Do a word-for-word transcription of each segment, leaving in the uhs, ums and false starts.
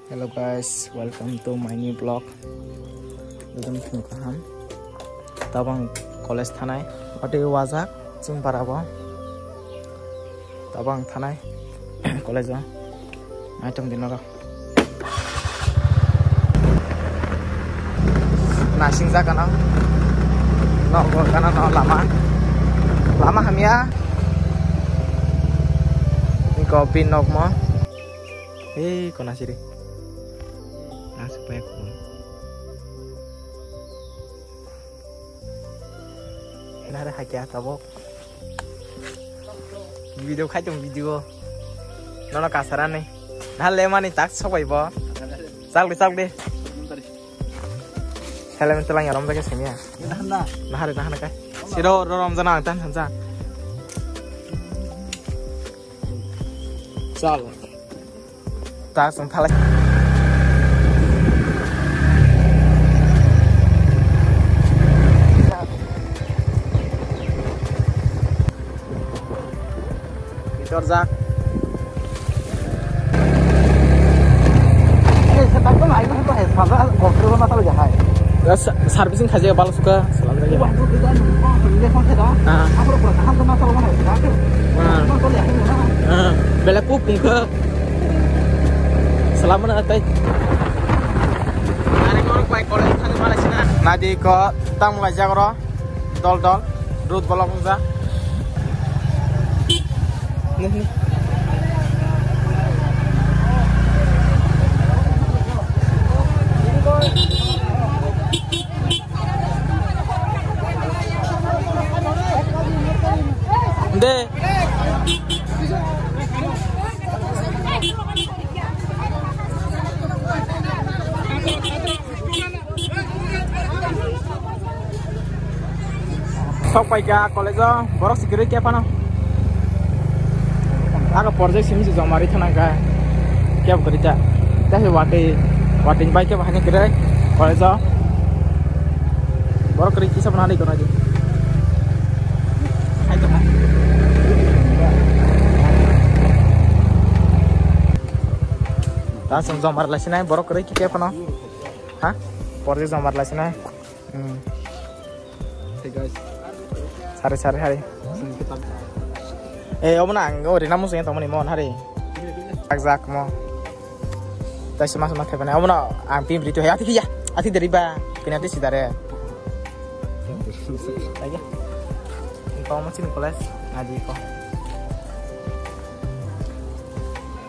Hello guys, welcome to my new vlog. Budum phung kaham. Tabang college thanai. Ate wajak ching para bo. Tabang thanai college o. Naitung din oro. Nasing jaga no. Nok gana no lama. Lama hamya. Iko pin nok mo. Hei, kona siri. Asuk pai ko. Nare hakya tabok. Video khai tong video. Nono kasarani. Nale mani tak sok bai bo. Chak de, chak de. Helmet telang yarom dake semia. Nahana. Nahare, nahana kai. Siro ro rom jana tan hansa. Chal. Ta sung thalai. Bitorjak. Servicing khaje bal suka. Ah. Ah. Belai kuk pungkha. Salam mana tai. Nadi ko tang lai jagro. Dol dol. Rut bolok wngja. De. Sok pai ka college o, borok si kwrwi khe phano. Aga project simi se joma ri thana ka. Kebo kwrwi ta. Ta se watwi, watwi bai khe bahani kwrwi college o. Borok kwrwi kisa phano ani kono di. Hai to ha. Ta song joma ri lai sinai borok kwrwi khe phano. Ha? Project joma ri lai sinai. Hmm. Hey guys. Sari, sari, hari. Sini kita. Eh, omo na ang ori namu sing tongmani mon hari. Jak jak mo. Tai sima sima khepene. Omo na ang pin bri tu hai. Ati kiya. Ati dari ba. Pin ati sidare. Lagi. Engkau mau sini college ngaji ko.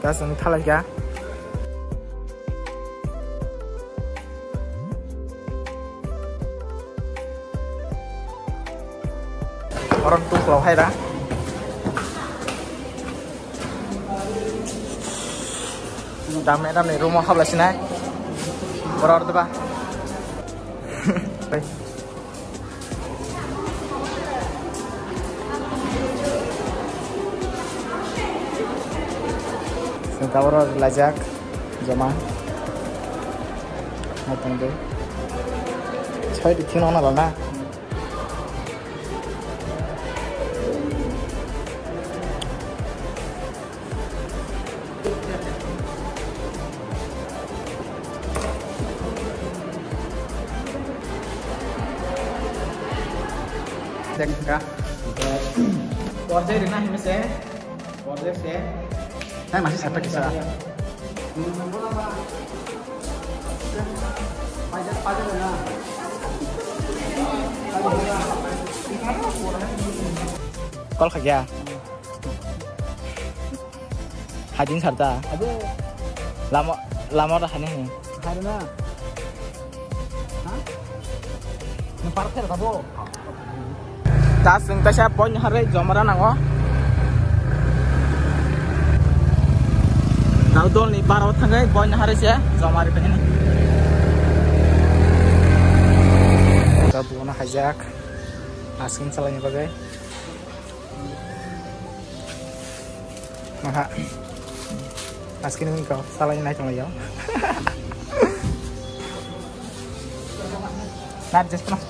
Guys, ini thalai ya. Orang tu kalau hai dah. Dam ni, dam ni room hap lah sini. Orang tu bah. Sini tabuk rok lajak joma. Matang de. Choi di thino na bana. Tengka. Porjai rina hime se. Porjai se. Nai masih satu kisah. Call khagia. Hajin sarta. Abe. Lama, lama dah hanya ni. Hai na. Ha? Ni parkir kabo. Tas wng kaisa point hare jomara nango. Daudol ni baro thangai point hare se jomari pehini. Kabuana hajak. Asking salai ni bagai. Maha. Asking ni kau salai nai tong yo. Nat just pernah.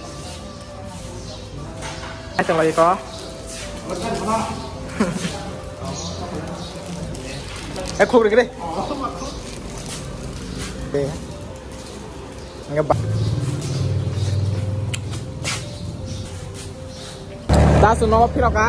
Nai tong yo ko. Eh, khuk rek re. Hingke ba-, dasu nogo phirok kha.